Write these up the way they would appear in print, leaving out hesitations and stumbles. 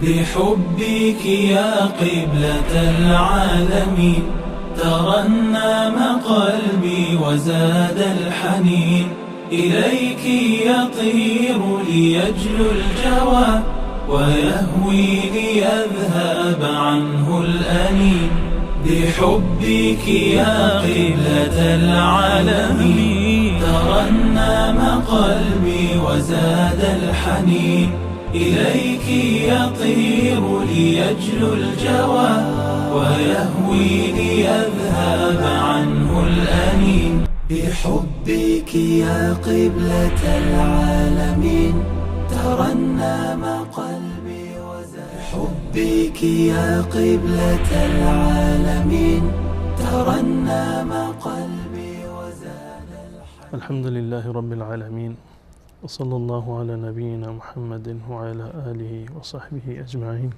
بحبك يا قبلة العالمين ترنم قلبي وزاد الحنين إليك يطير ليجلو الجوى ويهوي ليذهب عنه الأنين بحبك يا قبلة العالمين ترنم قلبي وزاد الحنين إليك يطير ليجلو الجوى ويهوي ليذهب عنه الأنين بحبك يا قبلة العالمين ترنم قلبي وزاد بحبك يا قبلة العالمين ترنم قلبي وزاد الحنين. الحمد لله رب العالمين، وصلى الله على نبينا محمد وعلى آله وصحبه اجمعین.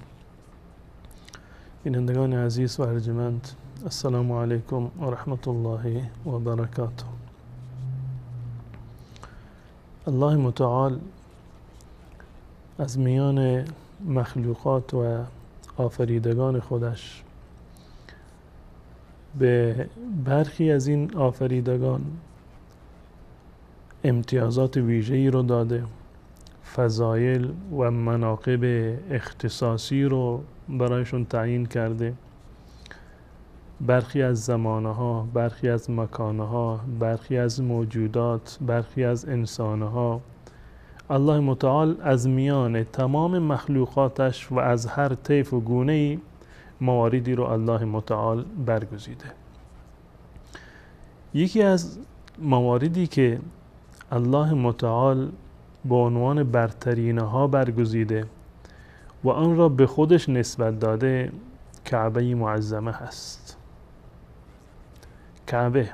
بینندگان عزیز و ارجمند، السلام علیکم و رحمت الله و برکاته. الله متعال از میان مخلوقات و آفریدگان خودش به برخی از این آفریدگان امتیازات ویژه‌ای رو داده، فضایل و مناقب اختصاصی رو برایشون تعیین کرده. برخی از زمانها، برخی از مکانها، برخی از موجودات، برخی از انسانها، الله متعال از میان تمام مخلوقاتش و از هر طیف و گونه‌ای مواردی رو الله متعال برگزیده. یکی از مواردی که الله متعال به عنوان برترینها برگزیده و آن را به خودش نسبت داده، کعبه معظمه هست. کعبه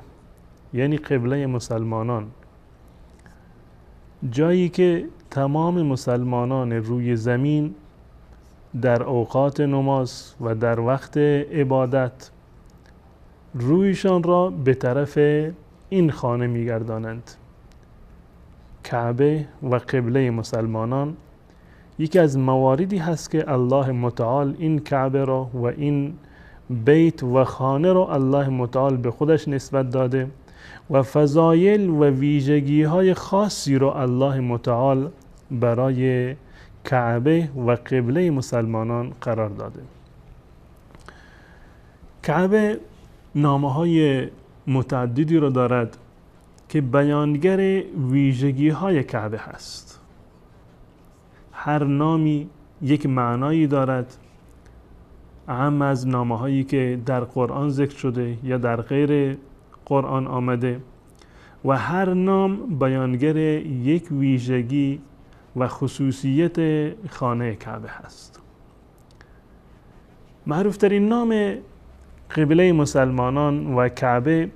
یعنی قبله مسلمانان، جایی که تمام مسلمانان روی زمین در اوقات نماز و در وقت عبادت رویشان را به طرف این خانه می‌گردانند. کعبه و قبله مسلمانان یکی از مواردی هست که الله متعال این کعبه را و این بیت و خانه را الله متعال به خودش نسبت داده و فضایل و ویژگی های خاصی را الله متعال برای کعبه و قبله مسلمانان قرار داده. کعبه نامه های متعددی را دارد که بیانگر ویژگی های کعبه هست. هر نامی یک معنایی دارد، اهم از نامه هایی که در قرآن ذکر شده یا در غیر قرآن آمده، و هر نام بیانگر یک ویژگی و خصوصیت خانه کعبه هست. معروفترین نام قبله مسلمانان و کعبه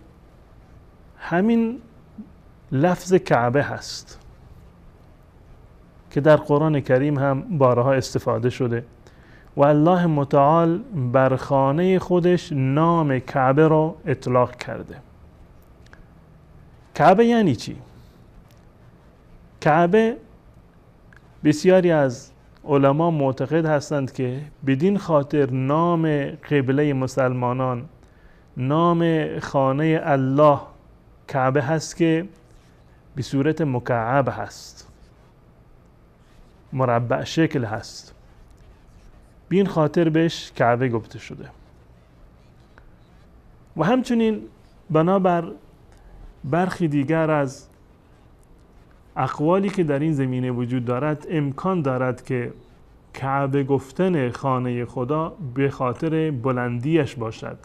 همین لفظ کعبه هست که در قرآن کریم هم بارها استفاده شده و الله متعال بر خانه خودش نام کعبه را اطلاق کرده. کعبه یعنی چی؟ کعبه بسیاری از علما معتقد هستند که بدین خاطر نام قبله مسلمانان، نام خانه الله کعبه هست که به صورت مکعب هست، مربع شکل هست، بین خاطر بهش کعبه گفته شده. و همچنین بنابر برخی دیگر از اقوالی که در این زمینه وجود دارد، امکان دارد که کعبه گفتن خانه خدا به خاطر بلندیش باشد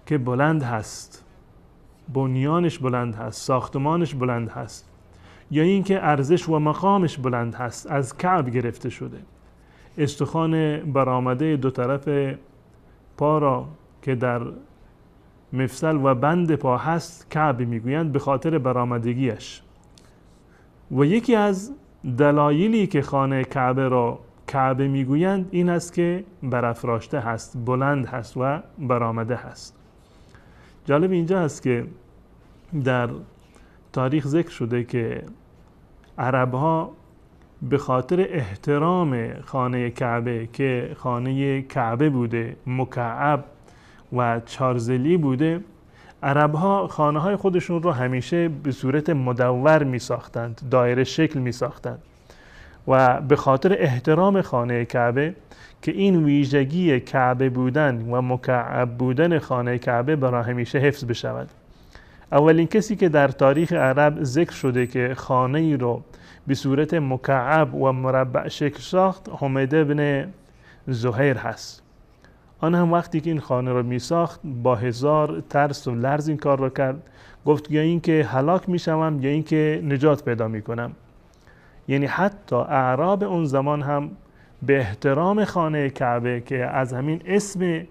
که بلند هست، بنیانش بلند هست، ساختمانش بلند هست، یا اینکه ارزش و مقامش بلند هست، از کعب گرفته شده. استخوان برآمده دو طرف پا را که در مفصل و بند پا هست کعب میگویند به خاطر برآمدگیش. و یکی از دلایلی که خانه کعبه را کعبه میگویند این است که برافراشته هست، بلند هست و برآمده هست. جالب اینجا هست که در تاریخ ذکر شده که عرب ها به خاطر احترام خانه کعبه که خانه کعبه بوده، مکعب و چارزلی بوده، عرب ها خانه های خودشون رو همیشه به صورت مدور می ساختند، دایره شکل می ساختند و به خاطر احترام خانه کعبه که این ویژگی کعبه بودن و مکعب بودن خانه کعبه برای همیشه حفظ بشود. اولین کسی که در تاریخ عرب ذکر شده که خانه ای رو به صورت مکعب و مربع شکل ساخت، حمیده بن زهیر هست. آن هم وقتی که این خانه رو می ساخت با هزار ترس و لرز این کار رو کرد، گفت یا اینکه هلاک می شوم یا اینکه نجات پیدا می کنم. یعنی حتی اعراب اون زمان هم به احترام خانه کعبه که از همین اسم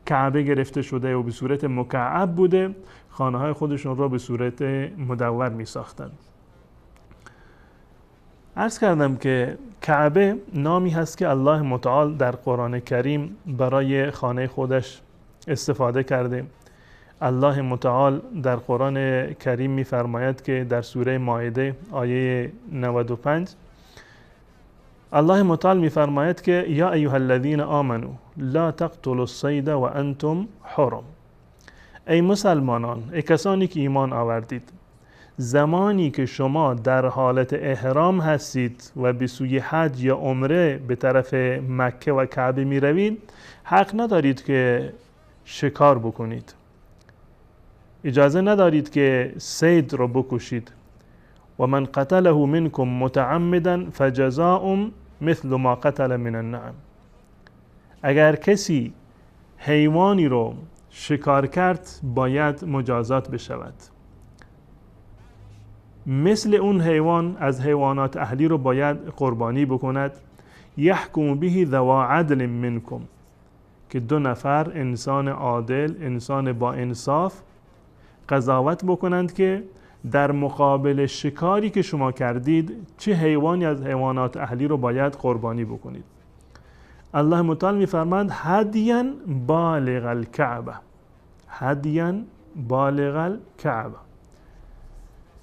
کعبه گرفته شده و به صورت مکعب بوده، خانه های خودشون رو به صورت مدور می ساختن. عرض کردم که کعبه نامی هست که الله متعال در قرآن کریم برای خانه خودش استفاده کرده. الله متعال در قرآن کریم می‌فرماید که در سوره مائده آیه 95 الله متعال می‌فرماید که یا ایها الذین آمنوا لا تقتلوا الصید و انتم حرم. ای مسلمانان، ای کسانی که ایمان آوردید، زمانی که شما در حالت احرام هستید و به سوی حج یا عمره به طرف مکه و کعبه می روید، حق ندارید که شکار بکنید، اجازه ندارید که صید رو بکشید. و من قتله منکم متعمدا فجزاء مثل ما قتل من النعم. اگر کسی حیوانی رو شکار کرد باید مجازات بشود، مثل اون حیوان از حیوانات اهلی رو باید قربانی بکند. یحکم به ذوا عدل منکم، که دو نفر انسان عادل، انسان با انصاف قضاوت بکنند که در مقابل شکاری که شما کردید چه حیوانی از حیوانات اهلی رو باید قربانی بکنید. الله متعال می‌فرماند هدیا بالغ الکعبه، هدیا بالغ الکعبه.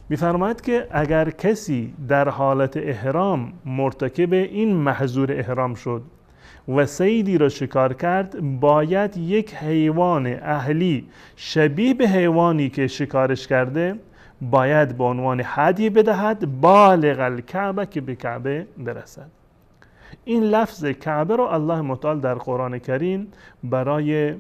می‌فرماید که اگر کسی در حالت احرام مرتکب این محظور احرام شد و صیدی را شکار کرد، باید یک حیوان اهلی شبیه به حیوانی که شکارش کرده باید به عنوان هدیه بدهد، بالغ الکعبه، که به کعبه برسد. این لفظ کعبه رو الله متعال در قرآن کریم برای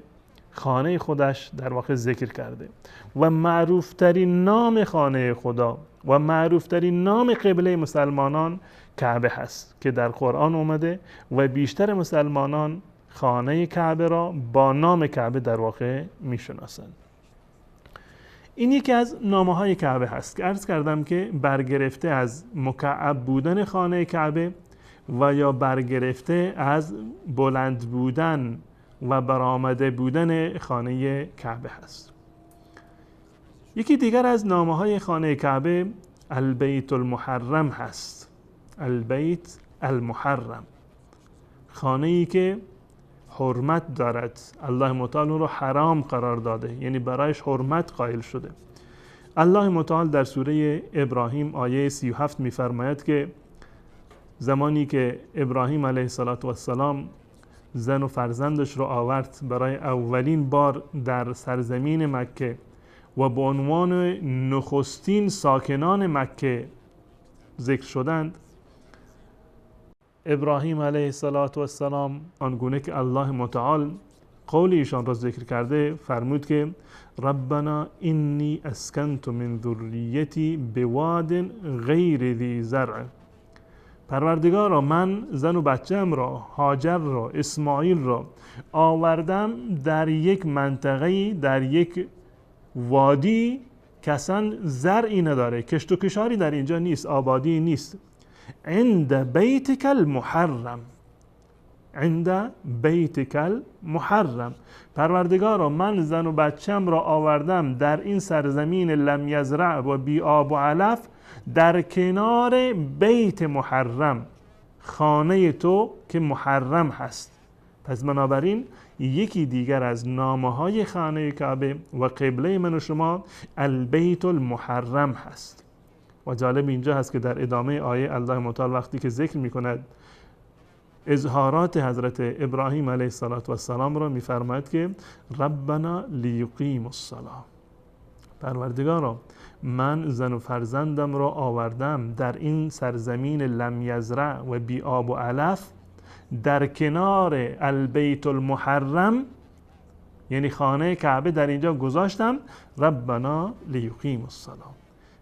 خانه خودش در واقع ذکر کرده و معروفترین نام خانه خدا و معروفترین نام قبله مسلمانان کعبه هست که در قرآن اومده و بیشتر مسلمانان خانه کعبه را با نام کعبه در واقع میشناسند. این یکی از نامه های کعبه هست که عرض کردم که برگرفته از مکعب بودن خانه کعبه و یا برگرفته از بلند بودن و برآمده بودن خانه کعبه هست. یکی دیگر از نامه های خانه کعبه البیت المحرم هست. البیت المحرم، خانه ای که حرمت دارد، الله متعال اون رو حرام قرار داده، یعنی برایش حرمت قائل شده. الله متعال در سوره ابراهیم آیه 37 می‌فرماید که زمانی که ابراهیم علیه السلام زن و فرزندش رو آورد برای اولین بار در سرزمین مکه و به عنوان نخستین ساکنان مکه ذکر شدند، ابراهیم علیه السلام آنگونه که الله متعال قول ایشان را ذکر کرده فرمود که ربنا انی اسکنت من ذریتی بواد غیر ذی زرع. پروردگارا، من زن و بچه‌ام را، هاجر را، اسماعیل را آوردم در یک منطقه‌ای، در یک وادی که اصلا زرعی نداره، کشت و کشاری در اینجا نیست، آبادی نیست. عند بیتک المحرم، عند بیتک المحرم. پروردگارا، من زن و بچه‌م را آوردم در این سرزمین لم یزرع و بی آب و علف، در کنار بیت محرم، خانه تو که محرم هست. پس بنابراین یکی دیگر از نامه های خانه کعبه و قبله من و شما البیت المحرم هست. و جالب اینجا هست که در ادامه آیه الله متعال وقتی که ذکر میکند اظهارات حضرت ابراهیم علیه السلام را، میفرماید که ربنا لیقیم الصلاة، پروردگارا من زن و فرزندم را آوردم در این سرزمین لم یزرع و بی آب و علف، در کنار البیت المحرم، یعنی خانه کعبه، در اینجا گذاشتم. ربنا لیقیم الصلاة،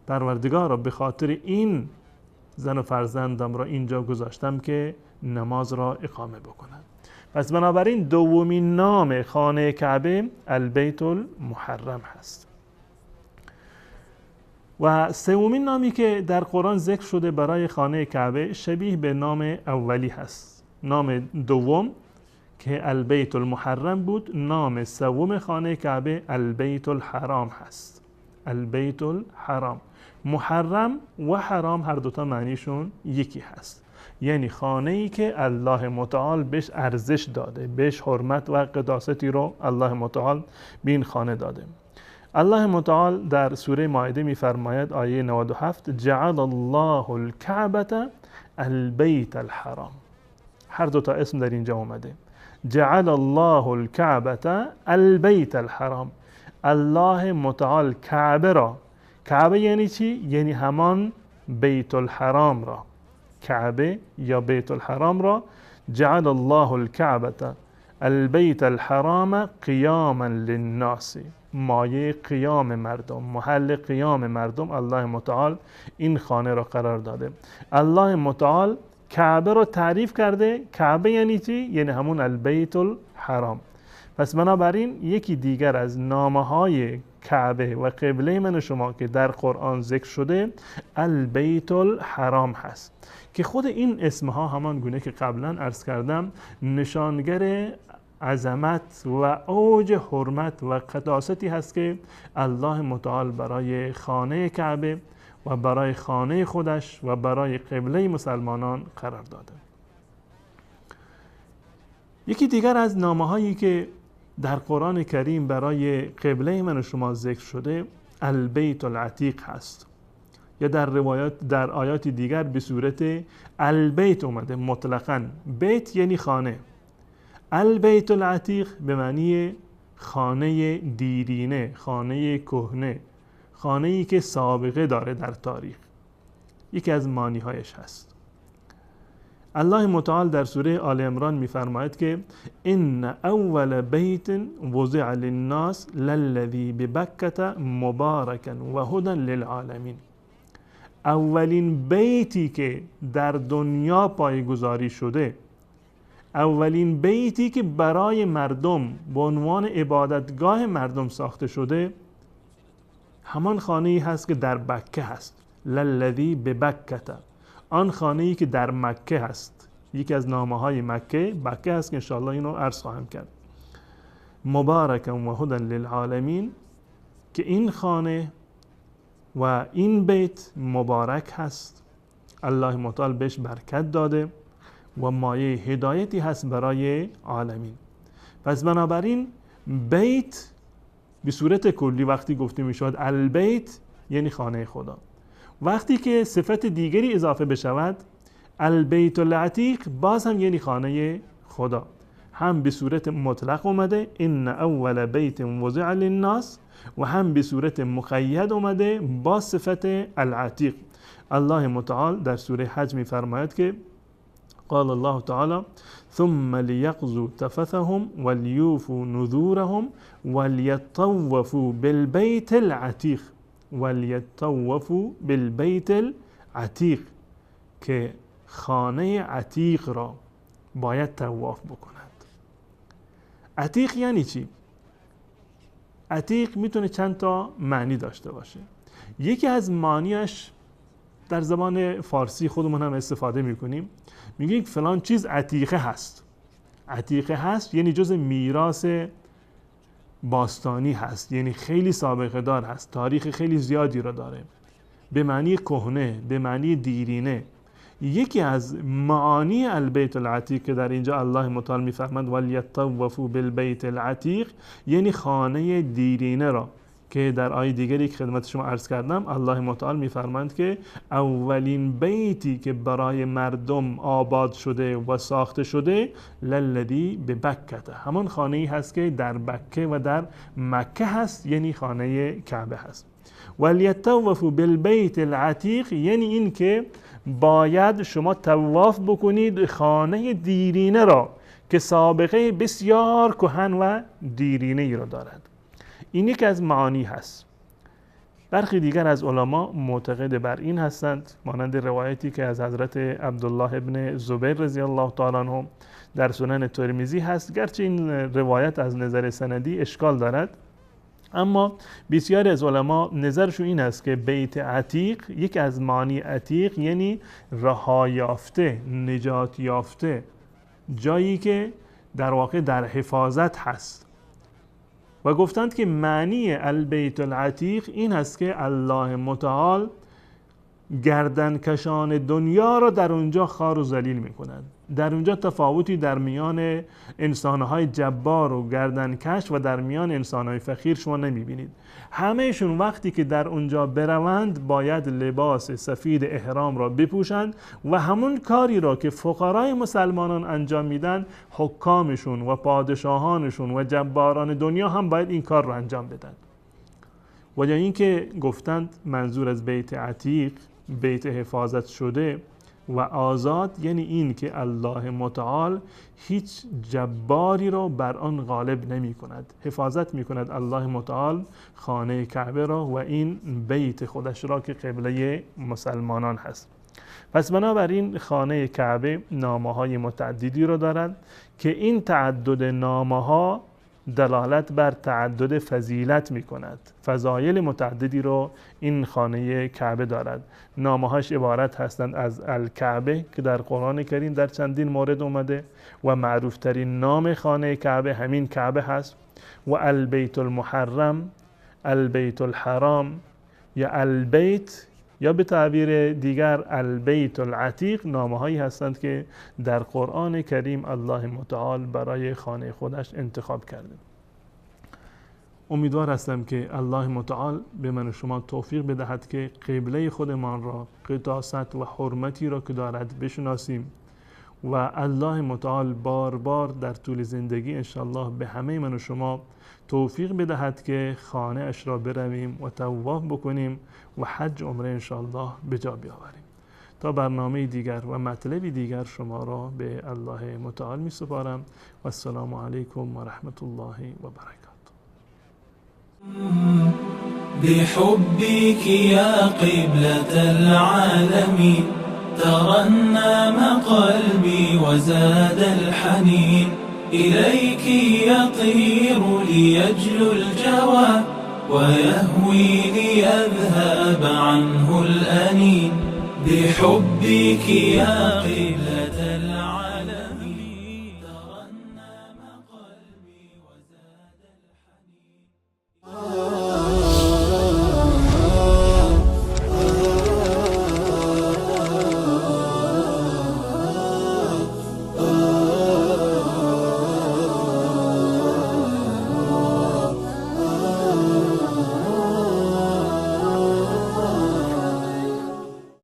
پروردگارا به خاطر این زن و فرزندم را اینجا گذاشتم که نماز را اقامه بکنند. پس بنابراین دومین نام خانه کعبه البیت المحرم هست. و سومین نامی که در قرآن ذکر شده برای خانه کعبه شبیه به نام اولی هست. نام دوم که البیت المحرم بود، نام سوم خانه کعبه البیت الحرام هست. البیت الحرام، محرم و حرام هر دوتا معنیشون یکی هست، یعنی خانه ای که الله متعال بهش ارزش داده، بهش حرمت و قداستی رو الله متعال به این خانه داده. الله متعال در سوره مائده میفرماید آیه 97: جعل الله الکعبة البیت الحرام. هر دو تا اسم در اینجا اومده. جعل الله الکعبة البیت الحرام، الله متعال کعبه را، کعبه یعنی چی؟ یعنی همان بیت الحرام را، کعبه یا بیت الحرام را، جعل الله الکعبة البیت الحرام قیاما للناس، مایه قیام مردم، محل قیام مردم الله متعال این خانه را قرار داده. الله متعال کعبه را تعریف کرده. کعبه یعنی چی؟ یعنی همون البیت الحرام. پس بنابراین یکی دیگر از نامه های کعبه و قبله من و شما که در قرآن ذکر شده البیت الحرام هست، که خود این اسمها همان گونه که قبلا عرض کردم نشانگر عظمت و اوج حرمت و قداستی هست که الله متعال برای خانه کعبه و برای خانه خودش و برای قبله مسلمانان قرار داده. یکی دیگر از نامه هایی که در قرآن کریم برای قبله من و شما ذکر شده البیت العتیق هست، یا در روایات در آیات دیگر به صورت البیت اومده مطلقاً. بیت یعنی خانه، البیت العتیق به معنی خانه دیرینه، خانه کهنه، خانه ای که سابقه داره در تاریخ، یکی از معنی هایش هست. الله متعال در سوره آل عمران میفرماید که ان اول بیت وضع للناس للذی ببکة مبارکا و هدی للعالمین. اولین بیتی که در دنیا پایگذاری شده، اولین بیتی که برای مردم به عنوان عبادتگاه مردم ساخته شده، همان خانه ای هست که در بکه هست. للذی ببکة، آن خانه ای که در مکه هست، یکی از نامه های مکه بکه هست که انشاءالله اینو عرض خواهم کرد. مبارکا و هدی للعالمین، که این خانه و این بیت مبارک هست، الله متعال بهش برکت داده و مایه هدایتی هست برای عالمین. پس بنابراین بیت به صورت کلی وقتی گفته می شود البیت یعنی خانه خدا، وقتی که صفت دیگری اضافه بشود البیت العتیق باز هم یعنی خانه خدا، هم به صورت مطلق اومده ان اول بیت وضع للناس، و هم به صورت مقید اومده با صفت العتیق. الله متعال در سوره حج می فرماید که قال الله تعالی ثم لیقضوا تفثهم ولیوفوا نذورهم ولیطوفوا بالبیت العتیق، ولیطوفوا بالبیت العتیق، که خانه عتیق را باید طواف بکنند. عتیق یعنی چی؟ عتیق میتونه چند تا معنی داشته باشه. یکی از معنیش در زبان فارسی خودمون هم استفاده میکنیم، میگیم فلان چیز عتیقه هست. عتیقه هست یعنی جز میراث باستانی هست، یعنی خیلی سابقه دار هست، تاریخ خیلی زیادی را داره، به معنی کهنه، به معنی دیرینه. یکی از معانی البیت العتیق که در اینجا الله متعال میفرماید ولیطوفوا بالبیت العتیق، یعنی خانه دیرینه را که در آیه دیگری که خدمت شما عرض کردم الله متعال میفرمایند که اولین بیتی که برای مردم آباد شده و ساخته شده للذی ببکته، همان خانه ای هست که در بکه و در مکه هست، یعنی خانه کعبه هست. ولیطوفوا بالبیت العتیق، یعنی این که باید شما طواف بکنید خانه دیرینه را که سابقه بسیار کهن و دیرینه ای را دارد. این یکی از معانی هست. برخی دیگر از علما معتقد بر این هستند، مانند روایتی که از حضرت عبدالله ابن زبیر رضی الله تعالی عنه در سنن ترمذی هست، گرچه این روایت از نظر سندی اشکال دارد، اما بسیاری از علما نظرشون این است که بیت عتیق، یکی از معانی عتیق یعنی رها یافته، نجات یافته، جایی که در واقع در حفاظت هست. و گفتند که معنی البیت العتیق این هست که الله متعال گردنکشان دنیا را در اونجا خوار و ذلیل میکنند. در اونجا تفاوتی در میان انسانهای جبار و گردنکش و در میان انسانهای فقیر شما نمیبینید. همهشون وقتی که در اونجا بروند باید لباس سفید احرام را بپوشند و همون کاری را که فقرای مسلمانان انجام میدن، حکامشون و پادشاهانشون و جباران دنیا هم باید این کار را انجام بدن. و یا اینکه گفتند منظور از بیت عتیق، بیت حفاظت شده و آزاد، یعنی این که الله متعال هیچ جباری را بر آن غالب نمی کند، حفاظت می کند الله متعال خانه کعبه را و این بیت خودش را که قبله مسلمانان هست. پس بنابراین خانه کعبه نامه های متعددی را دارد که این تعدد نامه ها دلالت بر تعدد فضیلت می کند. فضایل متعددی رو این خانه کعبه دارد. نامه‌هاش عبارت هستند از الکعبه که در قرآن کریم در چندین مورد اومده و معروفترین نام خانه کعبه همین کعبه هست، و البیت المحرم، البیت الحرام یا البیت یا به تعبیر دیگر البیت العتیق، نامه‌هایی هستند که در قرآن کریم الله متعال برای خانه خودش انتخاب کرده. امیدوار هستم که الله متعال به من و شما توفیق بدهد که قبله خودمان را، قداست و حرمتی را که دارد بشناسیم و الله متعال بار بار در طول زندگی انشالله به همه من و شما توفیق بدهد که خانه اش را برویم و طواف بکنیم و حج عمره انشالله به جا بیاوریم. تا برنامه دیگر و مطلب دیگر شما را به الله متعال می سپارم و السلام علیکم و رحمت الله و برکاته. بحبك يا قبلة العالمين ترنم قلبي وزاد الحنين إليك يطير ليجلو الجوى ويهوي ليذهب عنه الأنين بحبك يا قبلة.